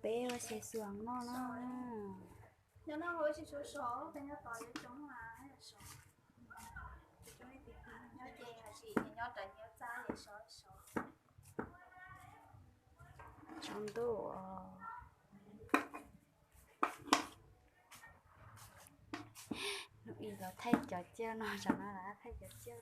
Peb ua xav xuas noj na. Tsaus ntuj. Hnub ib los thaij cov tsiaj no, tsam no los thaij cov tsiaj.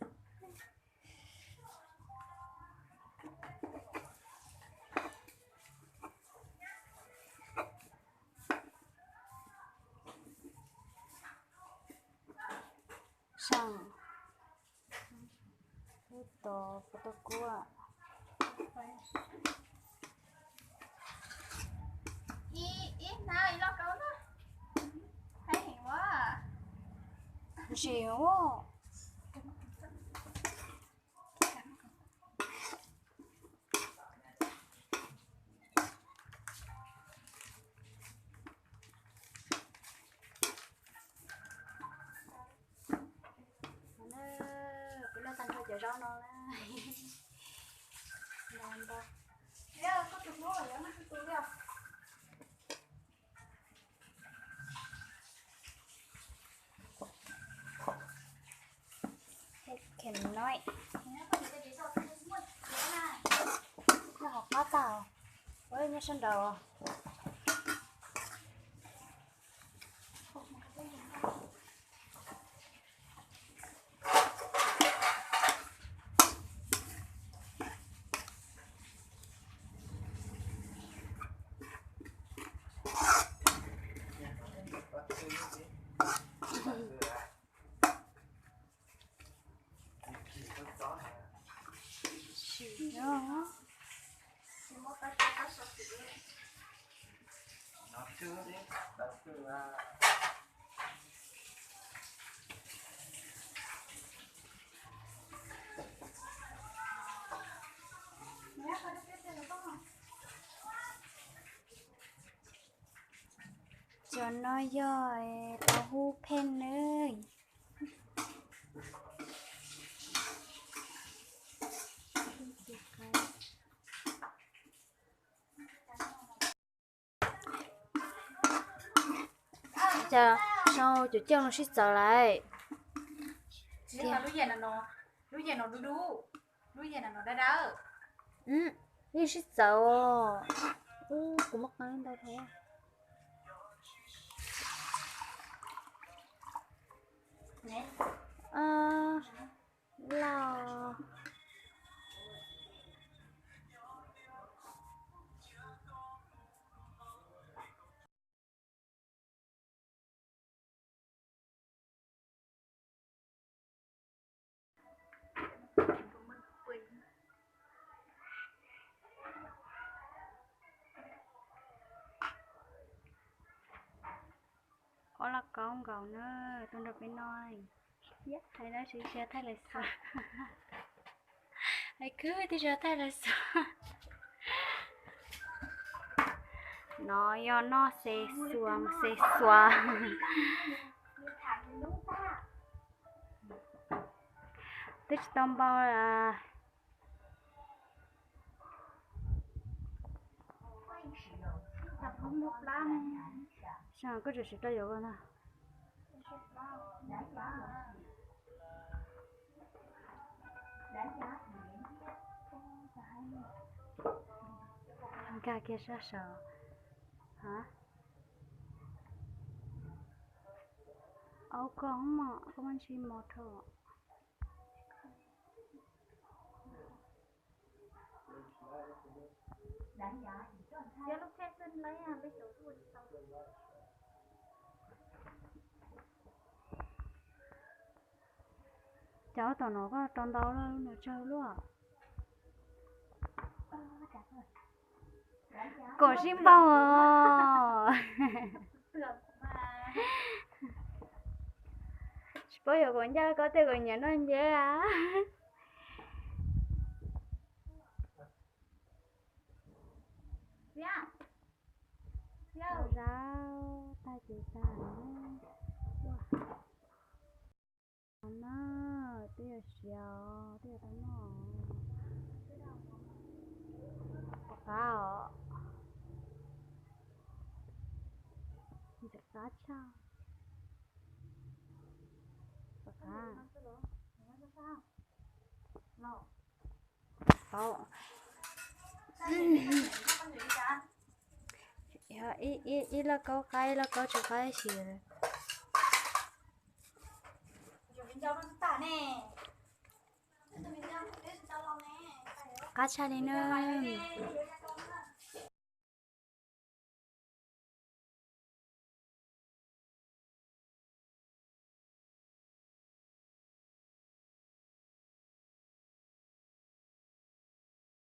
Seej, ub tos puas tau kub. Ntsim ua. Kuv noj tag nrho cov zaub no na. Kem no, nyob hauv qab tag, ua nyob sab nraud. Cov no yog tau hub pheej nawb. Cas sau cov coj no sib txawv lawm. Tiag, yeej sib txawv os. Kuv muab qee ntau thaum loj. Ob laj kaub nkaus na, tuaj nrog peb noj. Hais no tsis siav thaij lawv xav. Hais khwb twb siav thaij lawv xav. No yog noj xes xuas xes xuas. Twb tsis tau npau. Koj tseem siv rau yuav ntag. Nkag kiag sab saud. Ha, au koj mom, koj muaj ntsis mos rau. Cov tom no koj rau ntau lub no tsawg luaj. Kom sib npaug os. Tsis paub yuav kom ncaj koj tej kom nyiam noj nceb a. Zaub tag ces tag. No twb yuav siav, twb yuav tau noj. Pom qab os. Qab tshaj. Qab. Tau. Ib, ib, ib lauj kaub qab, ib lauj kaub tsis qab ib sim. Qab tshaj li na.